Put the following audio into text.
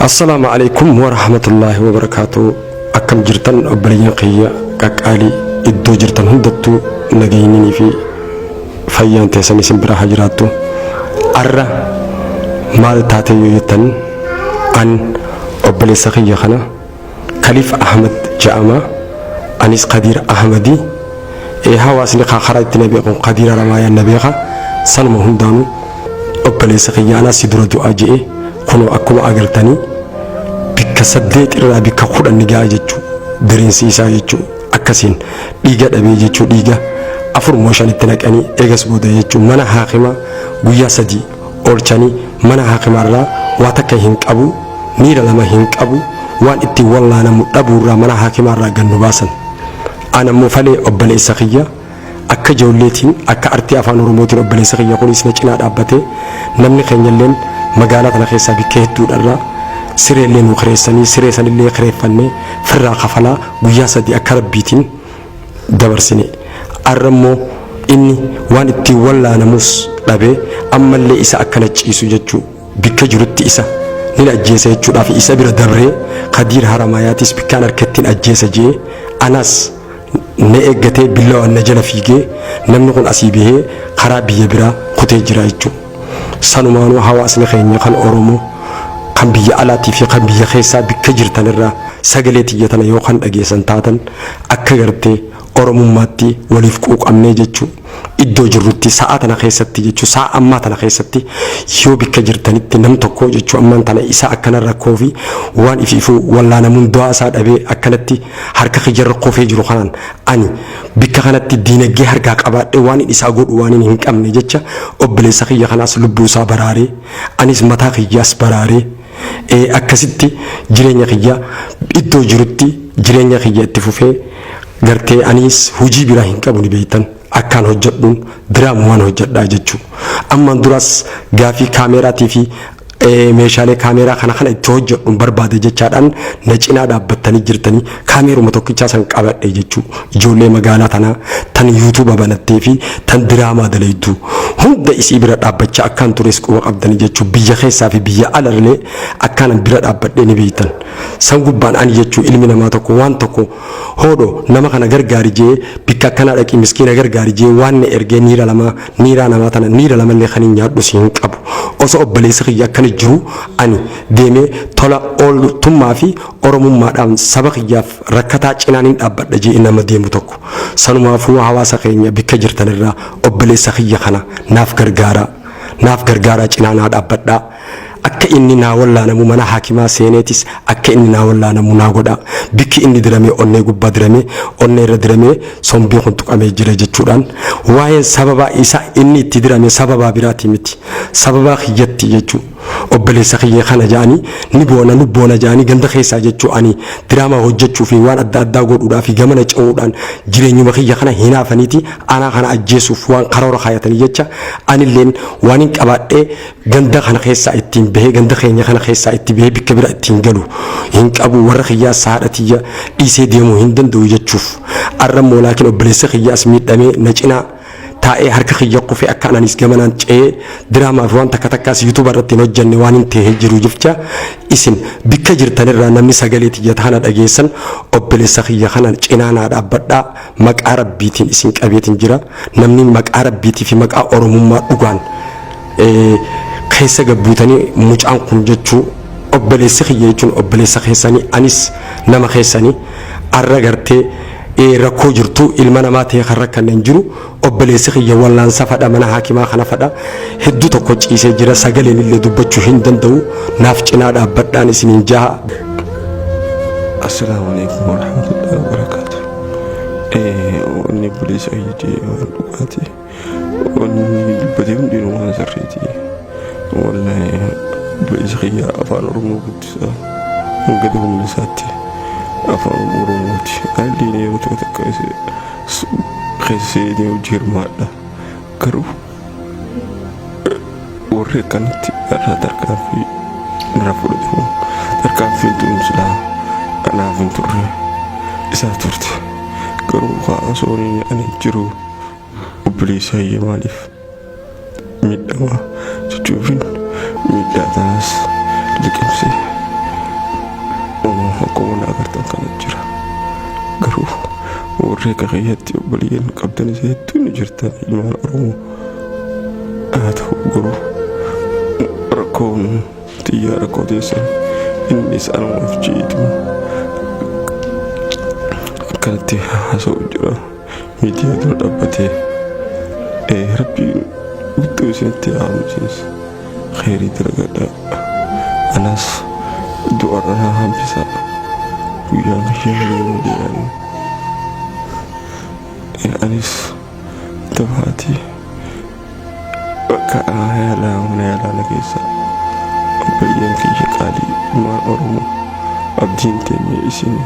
Assalaamu alaikum warahmatullaahi wabarakaatu. Akkam jirtan obboleeyyan kiyya qaqqaalii? Iddoo jirtan hundattuu nageenyinii fi fayyaan teessan isin bira haa jiraattu. Arra maal taate yoo jettan, an obboleessa kiyya kana Kaliif Ahmad ja'ama, anis Kadiir Ahmadi. Hawaasni karaa itti na beeku Kadiir Haramaayaan na beeka. Sanuma hundaanuu obboleessa kiyya anaa si dura du'aa je'e. Kunoo akkuma agartanii bikka 8 irraa bikka 10 ni ga'a jechuu diriinsi isaa jechuu. Akkasiin dhiiga dhabee jechuu, dhiiga afur moo shanitti naqanii, eegas booda jechuu mana haakimaa guyyaa 3 oolchanii, mana haakimaarraa waa takka hin qabu, miira lama hin qabu, waan ittiin wallaanamu dhabuurraa mana haakimaarraa gad nu baasan. An ammoo falee obboleessa kiyya akka ijoolleetiin, akka artii Afaan Oromootiin obboleessa kiyya kunis na cinaa dhaabbatee, namni keenyalleen magaalaa tana keessaa bikka hedduudharraa sireellee nuu kireessanii, siree sanillee kireeffannee firraa kafalaa guyyaa 3 akka Rabbiitiin dabarsine. Arra immoo inni waan ittiin wallaanamus dhabee, ammallee isa akkana ciisu jechuu, bikka jirutti isa nin ajjeesa jechuudhaaf isa bira dabree, Kadiir Haramaayaatiis bikkaan harkattiin ajjeesa jee anas na eeggatee billawaan na jala fiigee, namni kun asii bahee karaa biyya biraa kutee jira jechuudha. Sanumaanuu hawaasni keenya kan Oromoo kan biyya alaatii fi kan biyya keessaa bikka jirtan irraa sagalee tiyya tana yoo kan dhageessan taatan, akka gartee Oromummaatti waliif quuqamnee jechuu, iddoo jirrutti sa'a tana keessatti jechuu, sa'a ammaa tana keessatti yoo bikka jirtanitti nam tokko jechuu ammaan tana isa akkana rakkoo fi waan ifiifuu wallaanamuun du'aa isaa dhabee akkanatti harka kiyyarra kofee jiru kanaan, ani bikka kanatti diinagdee harkaa qabaadhee waan isaa godhu waan hin qabne jecha, obboleessa kiyya kanaas lubbuu isaa baraaree, anis mataa kiyyaas baraaree, akkasitti jireenya kiyya iddoo jirutti jireenya kiyya itti fufee gartee, anis hojii biraa hin qabu, ni beektan, akkaan hojjedhuun diraamumaan hojjedhaa jechuu. Ammaan duras gaafii kaameeraatii fi meeshaalee kaameeraa kana kana itti hojjedhuun barbaade jechaadhaan na cinaa dhaabbattanii jirtanii, kaameeruma tokkichaa san qabadhe jechuu. Ijoollee magaalaa tanaa tan YouTube banattee fi tan diraamaa dalaytu hunda isii bira dhaabbachaa akkaan tures quba qabdanii jechuu. Biyya keessaa fi biyya alallee akkaanan bira dhaabbadhee ni beektan. San gubbaan ani jechuu ilmi namaa tokko waan tokko hoodho nama kana gargaari jee, bikka akkanaa dhaqii miskiina gargaari jee waan na ergee, niira lama niiraa namaa tana niira lamallee kan hin nyaadhu si hin qabu. Osoo obboleessi kiyya akkana jiru ani deemee tola ooltummaa fi Oromummaadhaan saba kiyyaaf rakkataa cinaan hin dhaabbadha jee nama deemu tokko. Sanumaafuu hawaasa keenya bikka jirtanirraa obboleessa kiyya kana naaf gargaaraa, naaf gargaaraa, cinaa naa dhaabbadhaa. Akka inni naa wallaanamu mana haakimaa seeneetis akka inni naa wallaanamu naa godha. Bikki inni diramee onnee gubbaa diramee, onnee irra diramee, sombii kun tuqamee jira jechuudhaan, waa'een sababaa isa inni itti dirame sababaa biraati miti, sababaa kiyyatti jechuu. Obboleessa kiyya kana ja'anii ni boona, nu boona ja'anii ganda keessaa jechuu, ani diraamaa hojjechuu fi waan adda addaa godhuudhaa fi gamana ce'uudhaan jireenyuma kiyya kana hinaafaniiti anaa kana ajjeesuuf waan karoora kaayatanii jecha, anilleen waan hin qabaadhee ganda kana keessaa ittiin bahee, ganda keenya kana keessaa itti bahee bikka bira ittiin galu hin qabu. Warra kiyyaas haadha tiyya dhiisee deemuu hin danda'u jechuuf. Arra immoo laakiin obboleessa kiyyaas miidhamee na cinaa taa'ee harka kiyya kufee, akka anis gamanaan ce'ee diraamaa fi waan takka takkaas YouTube irratti hin hojjenne waan hin ta'ee jiru jecha, isin bikka jirtanirraa namni sagalee tiyya kana dhageessan obboleessa kiyya kana cinaa naa dhaabbadhaa. Maqaa Rabbiitiin isin qabeetiin jira. Namni maqaa Rabbiitii fi maqaa Oromummaa dhugaan keessa gabbuutanii, mucaan kun jechuu obboleessi kiyya jechuun obboleessa keessanii, anis nama keessanii. Arra gartee rakkoo jirtu ilma namaa ta'e kan rakkanne hin jiru. Obboleessi kiyya wallaansa fadha, mana haakimaa kana fadha, hedduu tokko ciisee jira, sagaleen illee dubbachuu hin danda'u. Naaf cinaa dhaabbadhaan isiniin jaha. Assalaamu alaikum warahmatullahi wabarakatuh. Wanni obboleessa kiyya jee waan dhugaati. Wanni dubbatee hundinuu waan sirriiti. Wallahi obboleessa kiyya Afaan Oromoo guddisaa hanga humna isaatti Afaan Oromooti. Anillee yeroo tokko takka keessa seenee hojii hirmaadha. Garuu warri akkanatti irraa tarkaanfii irraa fudhate kun, tarkaanfiin tun silaa anaaf hin turre, isaaf turte. Garuu osoo ani jiru obboleessa kiyya maaliif miidhama jechuufin miidhaa tanaas liqimse. Rakkoo na agartan kana jira. Garuu warri akka kiyyatti obboleeyyan qabdanis hedduun ni jirtan ilmaan Oromoo. Haa ta'u garuu rakkoon tiyyaa rakkoo teessan innis anumaaf jeetu akkanatti haasa'u jira miidiyaa dura dhaabbatee rabbiin guddoo isinitti haa isinis kheyrii dalagadhaa anas du'arra na hambisa guyyaan kiyya malee malee anis dafaatii bakka yaalaa mana yaalaa na keessa obboleeyyan kiyya qaalii ilmaan Oromoo abdiin teenya isin.